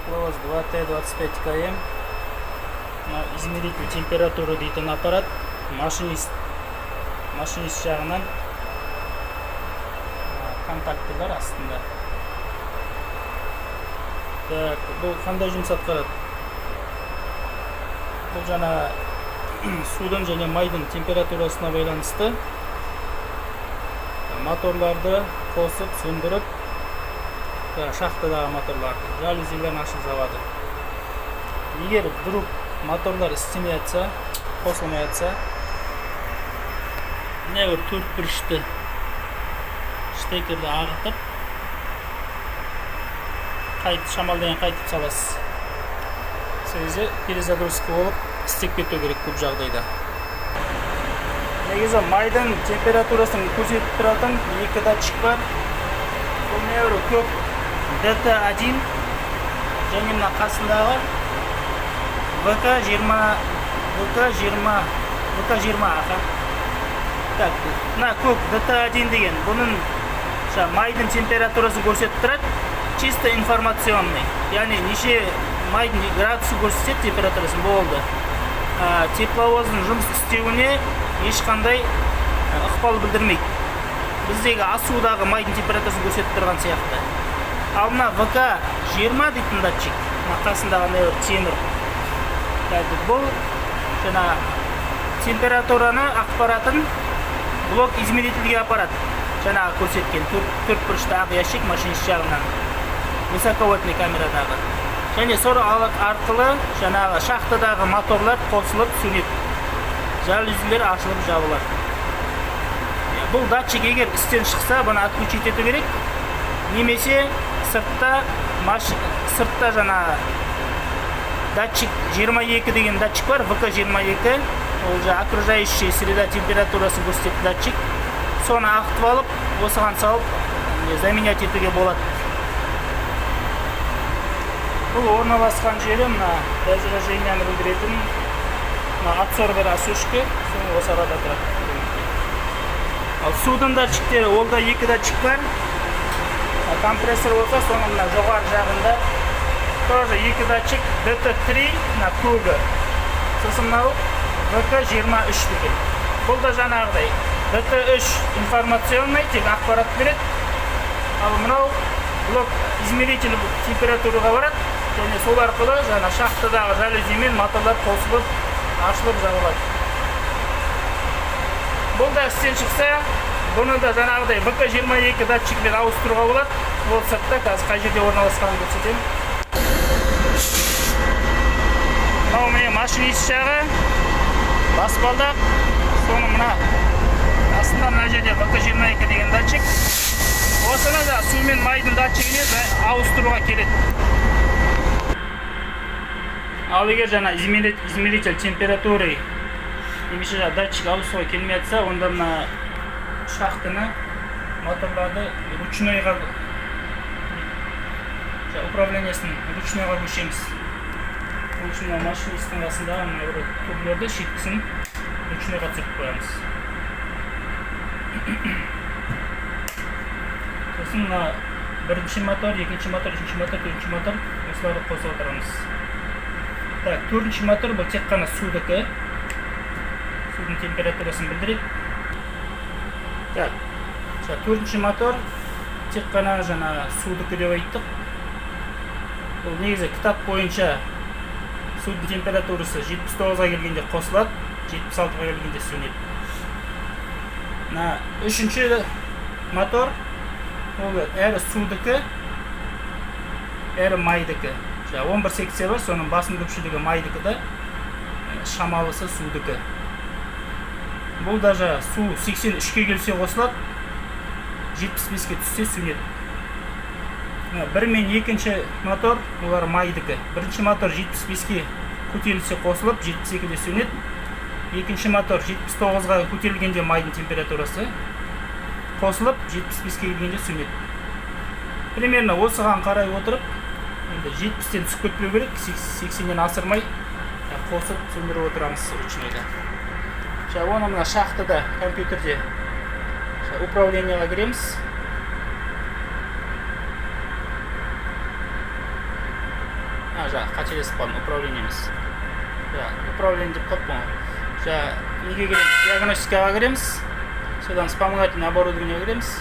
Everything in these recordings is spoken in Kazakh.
Тепловоз 2Т-25КМ. Мына измеритель температуры дейтін аппарат машинист жағынан контакты бар астында. Так, бұл қандай жұмыс атқарады? Бұл жаңа судың және майдың температурасына байланысты моторларды қосып, сөндіріп, шахтадағы моторларды, жалюзилерін ашып жабады. Егер вдруг моторлар істемей жатса, қосылмай жатса, міне бір төрт бұрышты штекерді ағытып, шамалдан қайтып саласыз. Сол кезде перезагрузка болып істеп кету керек көп жағдайда. Негізі майдың температурасын көрсетіп тұратын екі датчик бар. Бұл міне бір көк ДТ-1 және мына қасындағы ВК-20, ВК-20, ВК-20, аха. Так, мына көк ДТ-1 деген бұның майдың температурасын көрсетіп тұрады, чисто информационный. Яғни неше майдың градусы көрсетеді, температурасын, болды. Тепловоздың жұмыс істеуіне ешқандай ықпал білдірмейді. Біздегі асудағы майдың температурасын көрсетіп тұрған сияқты. Ал мына ВК-20 дейтін датчик, мына қасындағы мына бір темір. Так, бұл жаңа температураны ақпаратын блок измерительге апарады. Жаңағы көрсеткен төрт бұрышты ақ ящик машинист жағынан высоковольтный камерадағы. Және сол арқылы жаңағы шахтадағы моторлар қосылып сөнеді. Жалюзилер ашылып жабылады. Бұл датчик егер істен шықса, бұны отключить ету керек. Немесе сыртта жаңа датчик 22 деген датчик бар, ВК-22, ол жаңа окружающая среда температурасын көрсететін датчик. Соны ағытып алып, осыған салып, заменять етуге болады. Бұл орналасқан жері мына раздражениені білдіретін мына адсорбер осушка, соны осы арада тұрады. Ал судың датчиктері, ол да екі датчик бар. Компрессор болса, соның мына жоғары жағында тоже екі датчик ДТ-3, мына көгі. Сосын мынау ВК-23 деген. Бұл да жаңағыдай ДТ-3 информационный, тек ақпарат береді. Ал мынау блок измеритель температураға барады. Және сол арқылы жаңа шахтадағы жалюзимен моторлар қосылып, ашылып жабылады. Бұл да істен шықса, бұны да жаңағыдай ВК-22 датчикпен ауыстыруға болады. Ол сыртта қазір қай жерде орналасқанын көрсетемін. Мынау міне машинист жағы, баспалдақ, соның мына астында мына жерде ВК-22 деген датчик. Осыны да су мен майдың датчигіне ауыстыруға келеді. Ал егер жаңа измеритель температуры немесе жаңа датчик ауыстыруға келмей жатса, онда мына шахтаны, моторларды ручнойға, управлениесін ручнойға көшеміз. Ол үшін мына машинисттің қасындағы мына бір түрлерді шеткісін ручнойға түсіріп қоямыз. Сосын мына бірінші мотор, екінші мотор, үшінші мотор, төртінші мотор, осыларды қосып отырамыз. Так, төртінші мотор бұл тек қана судікі. Судың температурасын білдіреді. Так, төртінші мотор тек қана жаңа судікі деп айттық. Бұл негізі кітап бойынша судың температурасы 79-ға келгенде қосылады, 76-ға келгенде сөнеді. Мына үшінші мотор ол әрі судікі, әрі майдікі. Жаңа 11 секция бар, соның басым көпшілігі майдікі да, шамалысы судікі. Бұл даже су 83-ке келсе қосылады, 75-ке түссе сөнеді. Мына бір мен екінші мотор олар майдікі. Бірінші мотор 75-ке көтерілсе қосылып, 72-де сөнеді. Екінші мотор 79-ға көтерілгенде майдың температурасы қосылып, 75-ке келгенде сөнеді. Примерно осыған қарай отырып, енді 70-тен түсіп кетпеу керек, 80-нен асырмай қосып сөндіріп отырамыз ручнойда. Жаңа оны мына шахтада компьютерде управлениеға кіреміз. А, жаңа қателесіп қалдым, управление емес, жаңа управление деп қалыппын ғой. Жаңа неге кіреміз? Диагностикаға кіреміз, содан вспомогательный оборудование кіреміз,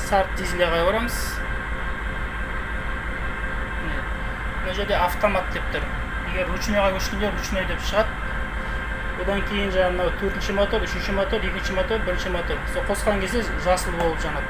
старт дизеля ға барамыз. Міне, мына жерде автомат деп тұр. Егер ручной ға көшкенде, ручной деп шығады. Одан кейін жаңағы мынау төртінші мотор, үшінші мотор, екінші мотор, бірінші мотор, сол қосқан кезде жасыл болып жанады.